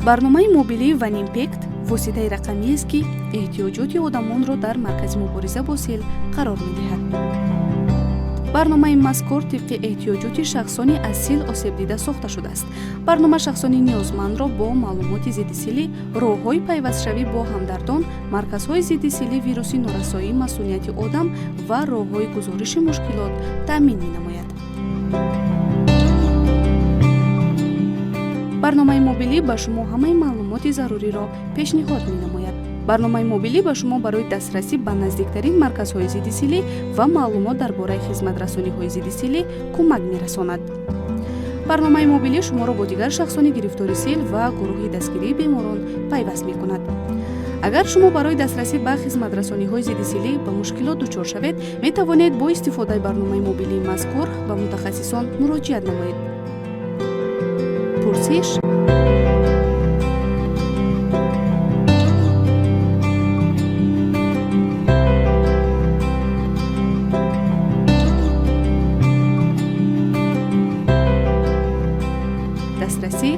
Барномаи мобилии OneImpact воситаи рақамиест, ки эҳтиёҷоти одамонро дар маркази мубориза бо сел қарор медиҳад. Барномаи мазкур тибқи эҳтиёҷоти шахсони аз сил осебдида сохта шудааст. Барнома шахсони ниёзмандро бо маълумоти зиддисилӣ, роҳҳои пайвастшавӣ бо ҳамдардон, марказҳои зиддисилӣ, вируси норасоии масунияти одам ва роҳҳои гузориши мушкилот таъмин менамояд. Барномаи мобилӣ ба шумо ҳамаи маълумоти заруриро пешниҳод менамояд. Барномаи мобилӣ ба шумо барои дастрасӣ ба наздиктарин марказҳои зиддисилӣ ва маълумот дар бораи хизматрасониҳои зиддисилӣ кӯмак мерасонад. Барномаи мобилӣ шуморо бо дигар шахсони гирифтори сил ва гурӯҳи дастгирии беморон пайваст мекунад. Агар шумо барои дастрасӣ ба хизматрасониҳои зиддисилӣ ба мушкилот дучор шавед, метавонед бо истифодаи барномаи мобилии мазкур ба мутахассисон муроҷиат намоед. Пурсиш, дастрасӣ,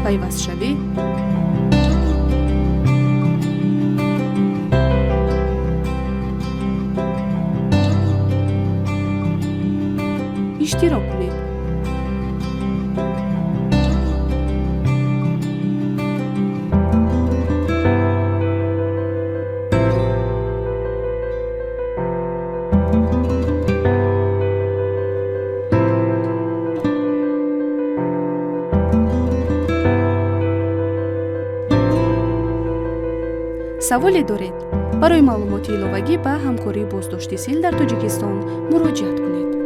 пайвастшавӣ, иштирок кунед. Саволе доред? Барои маълумоти иловагӣ ба ҳамкории боздошти сил дар Тоҷикистон муроҷиат кунед.